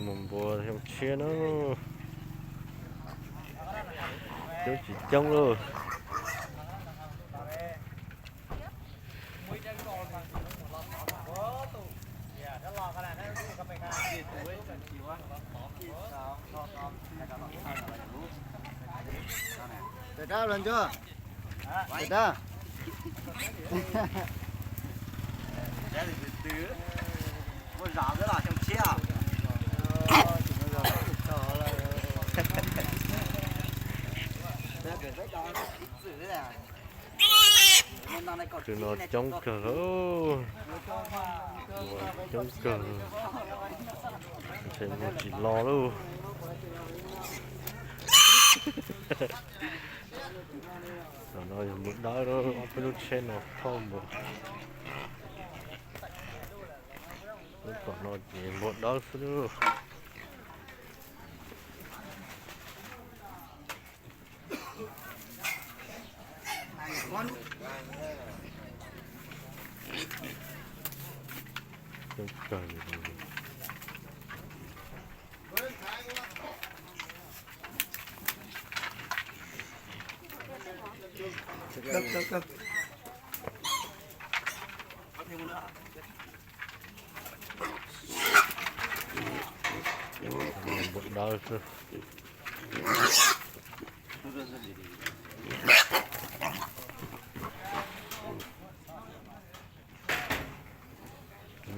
Npua xyoo tshiab na, coob tsis coob lauj. Ua zov xwb los xyoo tshiab. Tus no coob kawg lauj, coob kawg, ntshe mus tsis los lauj. Tam no yog npua dawb, ob peb lub tsheb no thauj npua. Lub kom no ces npua dawb xwb lauj. Npua dawb xwb.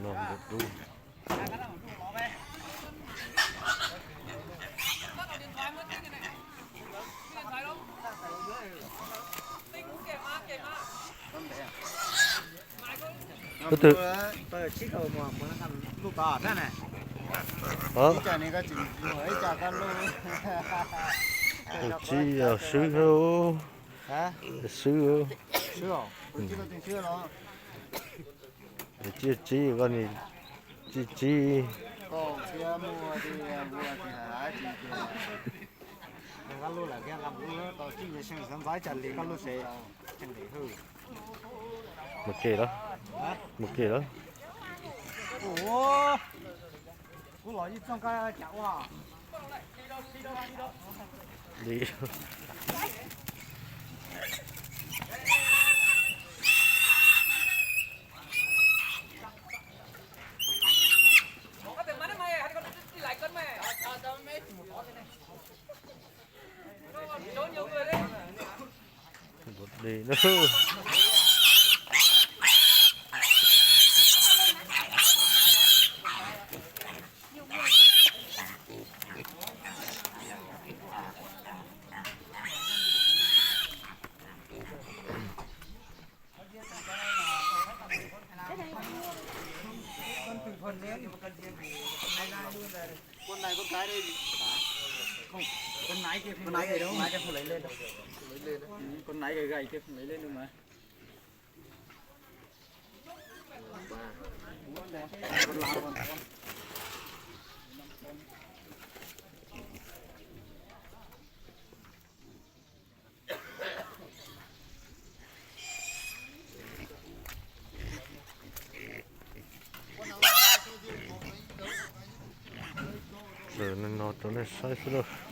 No npua dub. Tus twg? Tus tsib yog swb, swb. Tus tsib, tsib koj ni, tsib tsib. Mus ke lawm, mus ke lawm. Li. Npua dub. Con này con cái đây. Con này kia không, con này kia không, không lấy lên đâu. Con này gầy gầy kia không lấy lên đâu mà. Lawm no rau nej saib xwb lauj.